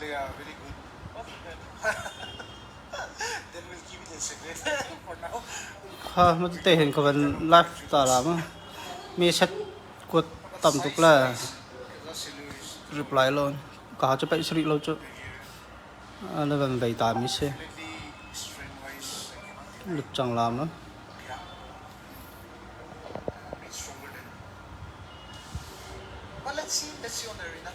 They are very good. Then we'll keep it a secret for now. Kha ma te hin ka van live ta la ma. Mi set kuat tam tuk la. Reply lo. Ka chu pai sri lo chu. Na van vei ta mi si. Lut chang la ma. But let's see, let's see on the arena.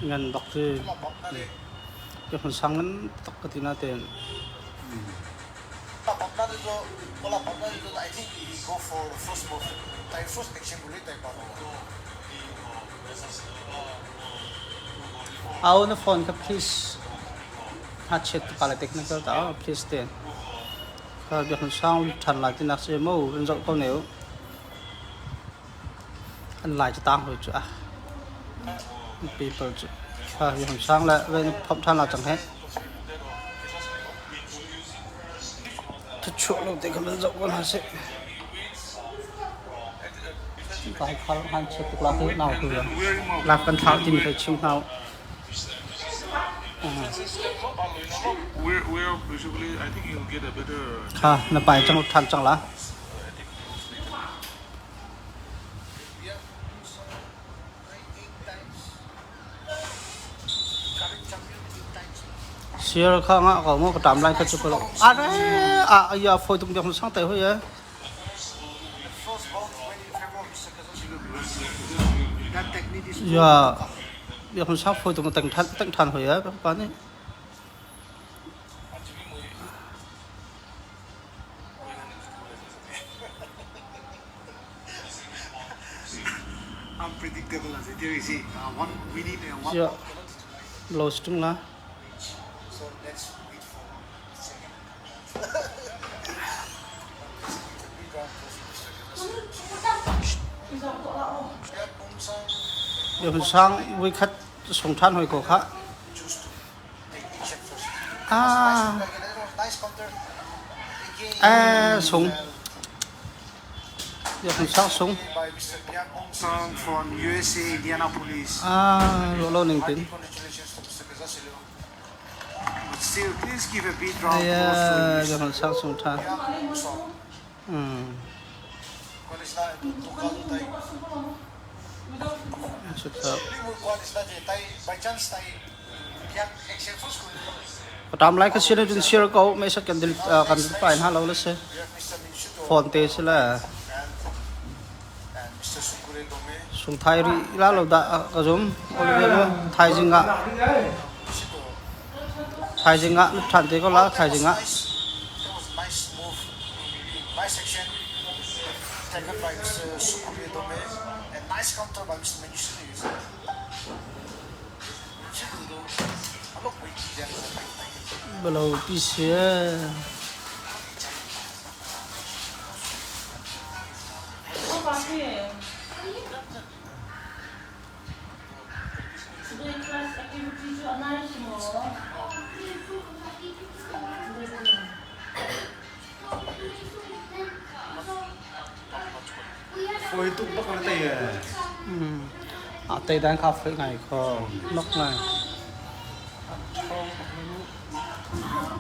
Ngan bak cu ka hun sang ngan tak ka ti na tein. Au na phone kha please hngakchiat ka pala technical ta please te. Kha biak sang ṭhan lai tinak si mu in zoh ko ne u. An lai cu tang hoi cu ah. Paper cu kha hi hong sang le ve phomh ṭhan la cang he. Thuchuah lo te kha man zoh ko hna sih. Kai khal han chiat tuk la hi nau tu lak kan thlau timi kai chim hnau. Kha na pai cang ṭhan cang la. Sir kha nga ko mo ka tam lai kha chu ko are a ya foi tum dong sang tai hoi e. Ya ya khun sang foi tum tang than tang than hoi e pa ni. Unpredictable as it is. One winning and one Ya los tung la. So let's wait for second. Ya khun sang vui khat sung than hoi ko kha. Ah. Eh sung. Ya khun sang sung. From USA, Indianapolis. Ah, lo lo ning tin. But still, please give a big round of Yeah, applause ya to khun sang sung than. Mr. Tam lai kha sir cun sir ko mei sat kan dil kan pain ha lo le si phone te si le sung thai ri la lo da ka zum Olivia mu thaizing ah thaizing ah than te ko la thaizing ah Taken by Mr. Sukure Dome and nice counter by Mr. Balo pi si. Fawi tuk bak na tei ee. A tei dan kha foi ngai kho nok ngai.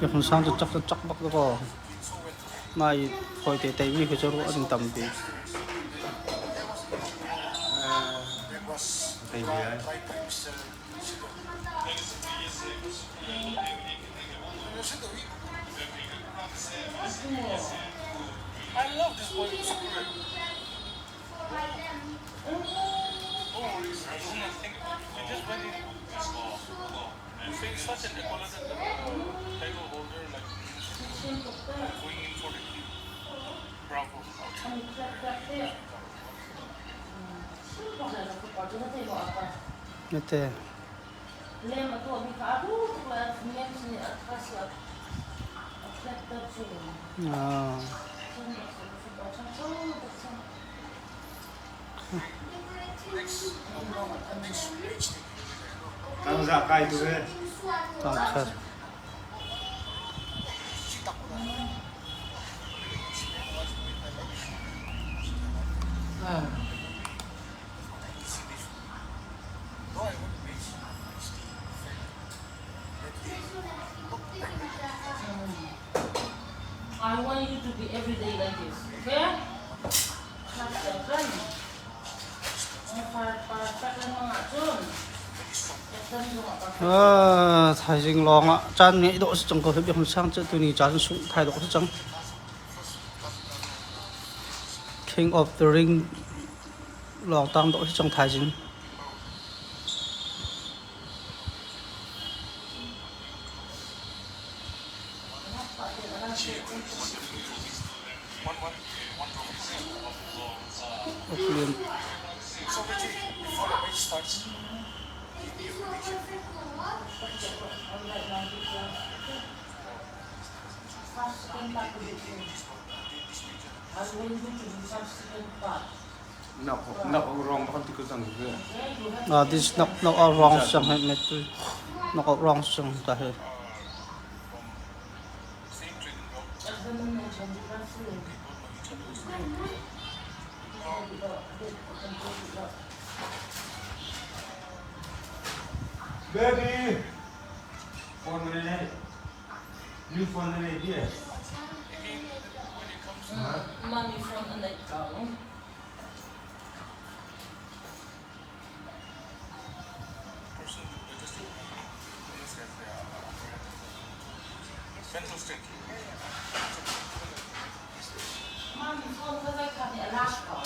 Ya hun sang chu chak chu chak bak ko. Nai foi te tei mi khi chu ru ading tam pi. Tei ve ai. I love this boy. You face such an opponent uh, title holder like going in for the kill. Bravo. Na te. Ah. Tang za kai tu e. Tang khat. I want you to be every day like this, okay? Thaizing lawng ah caan ngeih dawh a si cang ko. Hi biakinn sang cu tuni caan sungh thai dawh a si cang. King of the Ring lawng tang dawh a si cang thaizing. This knock knock out wrong song he met knock out wrong song ta he. Baby! Phone na nei. New phone na nei dia. Mami phone a neih ko. Mami phone kha zei kha nih a lak ko.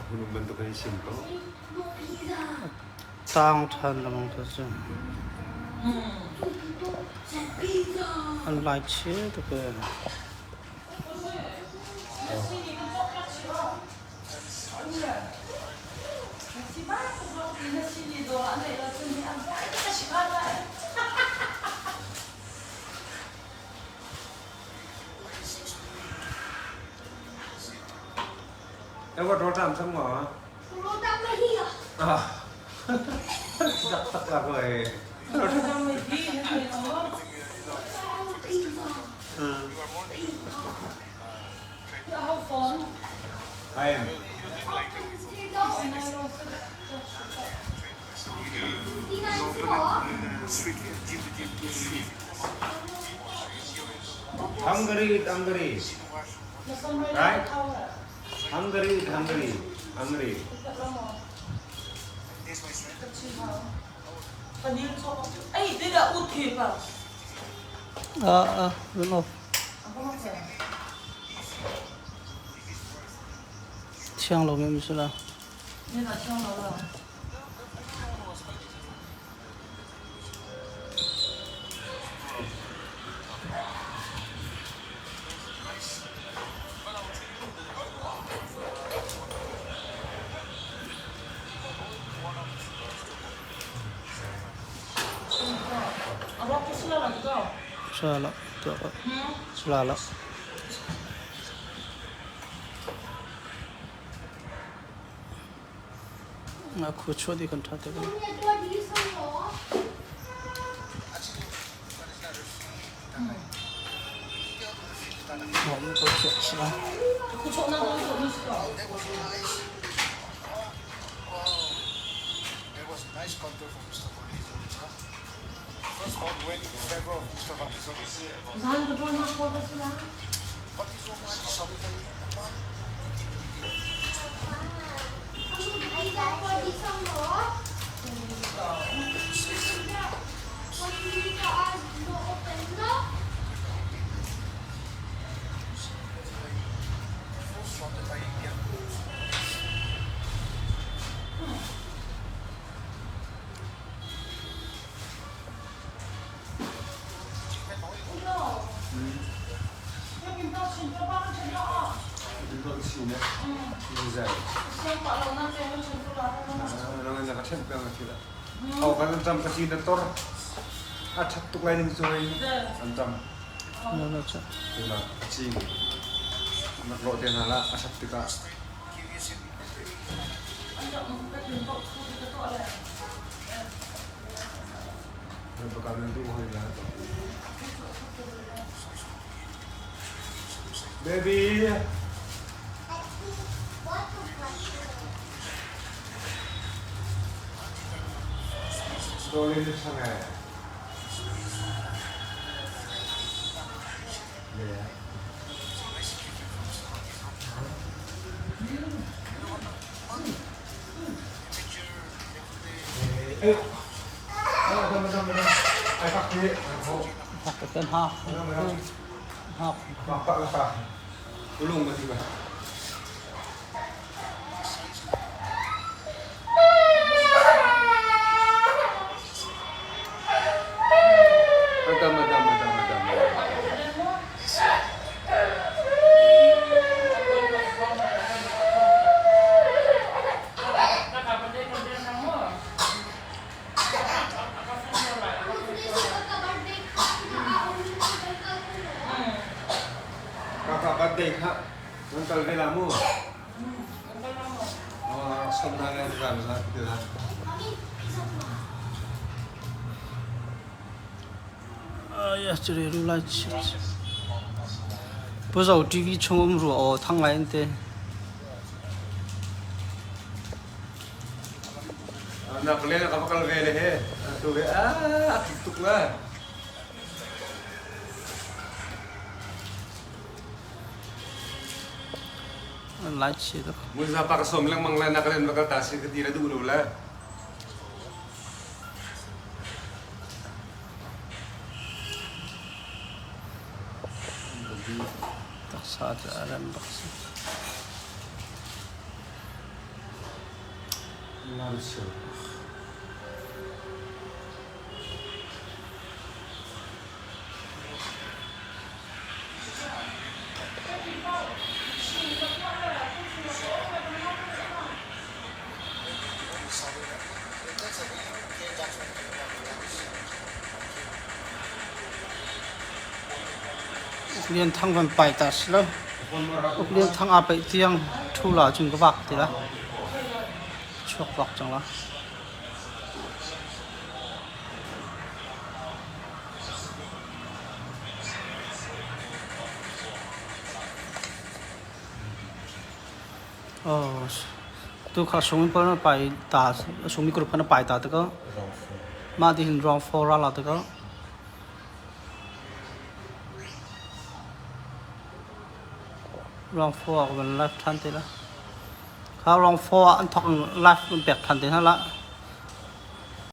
Hunum bantuk in sim ko. Tang ṭhan lengmang tu cu. An lai chia tuk ee. Ewa rawṭam sang maw? Ah. Dak tak la ko ee. I am. Hungary, Hungary. Right? Hungary, Hungary, Hungary. Ah, ah, turn off. Thiang lo mi si la. Sala, sala. Khu chuah dih kan ṭha te ko. A ṭhat tuk lai ning cu hei an tam. A cing. Nak lawh te hna lah a ṭhat tikah. Baby. Kakak birthday kha nan kal ve la mu. Pu Zo TV chung um rua aw thang ngai an ti. Nak le ka va kal ve le he. Tu ve a tuk la. Lai chi tuk. Mun za pa ka som lengmang le nak len va kal ta si ka ti le duh lo le. Taksa cu a rem bak si. Lam Uk Lian Thang van pai ta si lo. Uk Lian Thang aa paih tiang ṭhu la cun ka vak ti la. Chuak bak cang la. Tu kha sungmi pawl na pai ta sungmi group kha na pai ta tikah mah ti hin round 4 ra la tikah round 4 ah van live than te la. Kha round 4 ah an thok live an pek than te hna la.